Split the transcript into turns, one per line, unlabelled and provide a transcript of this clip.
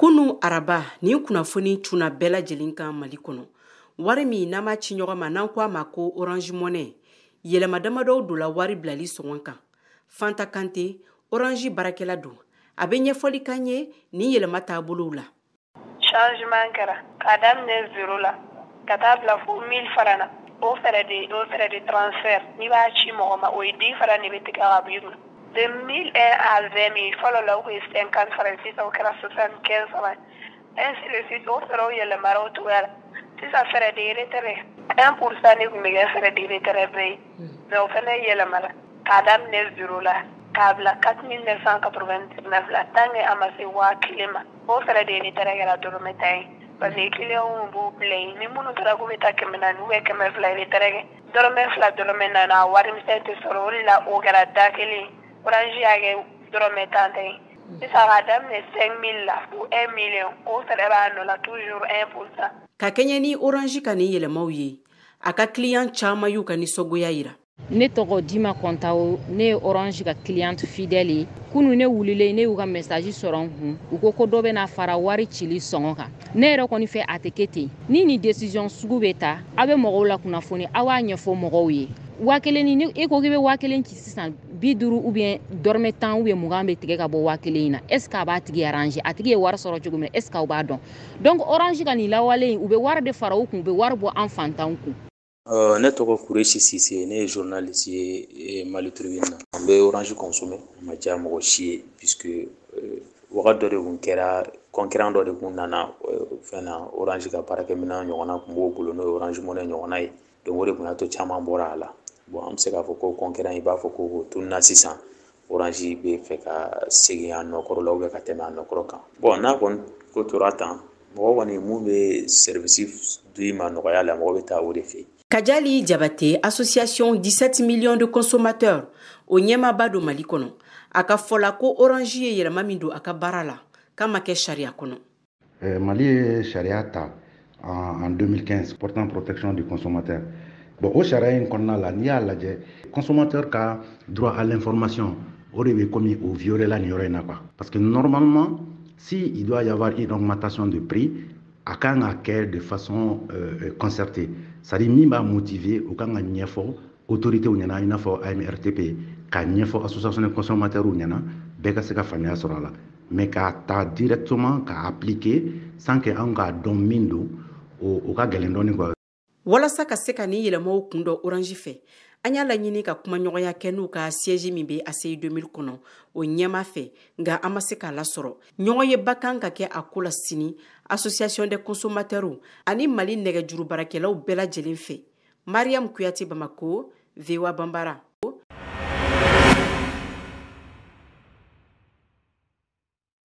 Kunu araba, nin kunnafoni cunna bɛɛ lajɛlen kan Mali kɔnɔ. Wari min n'an b'a ci ɲɔgɔn ma, n'an ko a ma ko Orange Money, yɛlɛma damadɔw donna wari bilali sɔngɔ kan. Fanta Kante, Orange baarakɛla don, a bɛ ɲɛfɔli kan ye nin yɛlɛma taabolow la.
Changement kɛra k'a daminɛ 0 la ka taa bila fo 1000 francs na. O frais de transfert, n'i b'a ci mɔgɔ ma, o ye 10 francs de bɛ tigɛ ka bɔ i kun. De 1001 à 20 000, fɔlɔ la o kun ye 50 francs, sisan o kɛra 75 francs, ainsi de suite. O frais yɛlɛmara o cogoya la. Sisan, frais de retrait, 1% de tun bɛ kɛ frais de retrait bɛɛ ye, mais o fana yɛlɛmara k'a daminɛ 0 la k'a bila 4999 la, tant que a ma se 1000 ma, o frais de retrait kɛra dɔrɔmɛ 10 ye, parce que clients b'u bila yen ni minnu taara k'u bɛ taa 400 ou bien 200 retrait kɛ, dɔrɔmɛ 2, dɔrɔmɛ 4, a wari misɛn tɛ sɔrɔ. O de la o kɛra da kelen, Orange y'a kɛ dɔrɔmɛ 10 ta ye. Sisan, k'a daminɛ 5000 la fo 1 million, o frais b'a nɔ la, toujours 1%.
Ka kɛɲɛ ni Orange ka nin yɛlɛmaw ye, a ka client caman y'u ka nisɔngoya yira.
Ne tɔgɔ Dima Kɔntawo, ne ye Orange ka cliente fidèle ye. Kunu ne wulilen, ne y'u ka message sɔrɔ n kun. U ko ko dɔ bɛna fara wari cili sɔngɔ kan. Ne yɛrɛ kɔni fɛ, a tɛ kɛ ten. Ni nin décision sugu bɛ ta, aw bɛ mɔgɔw la kunnafoni, aw b'a ɲɛfɔ mɔgɔw ye. 1000, ni e ko k'i bɛ 1000 ci sisan, 50 ou bien dɔrɔmɛ 10 ou bien 20 bɛ tigɛ ka bɔ 1000 in na. Est ce que a b'a tigi arranger? A tigi ye wari sɔrɔ cogo min na, est ce que aw b'a dɔn? Donc Orange ka nin lawale in, u bɛ wari de fara u kun, u bɛ wari bɔ an fantanw kun.
Ne tɔgɔ Kuresi Sise, ne ye journaliste ye Mali Tribune na. An bɛ Orange consommer, a ma diya mɔgɔ si ye, puisque wagati dɔ de kun kɛra, concurrent dɔ de kun nana fɛn na, Orange ka baarakɛminɛn ɲɔgɔnna kun b'o bolo, n'o ye Orange Money ɲɔgɔnna ye. Donc o de kun y'a to caman bɔra a la. Bon, an bɛ se k'a fɔ ko concurrent, i b'a fɔ ko tununa sisan, Orange bɛ fɛ ka segin a nɔkɔrɔ la ou bien ka tɛmɛ a nɔkɔrɔ kan. Bon, n'a kɔni ko tora tan, mɔgɔ kɔni mun bɛ service di ma nɔgɔya la, mɔgɔ bɛ taa o de fɛ yen.
Kajali Jabate, association 17 millions de consommateurs o ɲɛmaaba don Mali kɔnɔ, a ka fɔ la ko Orange ye yɛlɛma min don a ka baara la, k'a ma kɛ sariya kɔnɔ.
Mali ye sariya ta en 2015 portant protection du consommateur. Bon, o sariya in kɔnɔna la, n'i y'a lajɛ, consommateur ka droit à l'information, o de bɛ komi o violé la nin yɔrɔ in na quoi. Parce que normalement, si il doit y avoir une augmentation de prix, a kan ka kɛ de façon concertée, c'est à dire min b'a motiver, o kan ka ɲɛfɔ autorités ɲɛna, i n'a fɔ AMRTP, k'a ɲɛfɔ association de consommateurs ɲɛna, bɛɛ ka se ka faamuya sɔrɔ a la. Mais k'a ta directement k'a appliquer sans que anw k'a dɔn min don, o ka gɛlɛn dɔɔni quoi.
Walasa ka se ka nin yɛlɛmaw kun dɔ Orange fɛ, an y'a laɲini ka kumaɲɔgɔnya kɛ n'u ka siège min bɛ ACI 2000 kɔnɔ, o ɲɛma fɛ, nka an ma se k'a lasɔrɔ. Ɲɔgɔn ye ba kan ka kɛ a ko la sini, association des consommateurs ani Mali nɛgɛjuru baarakɛlaw bɛɛ lajɛlen fɛ. Mariam Kuyate, Bamako, VOA Banbara.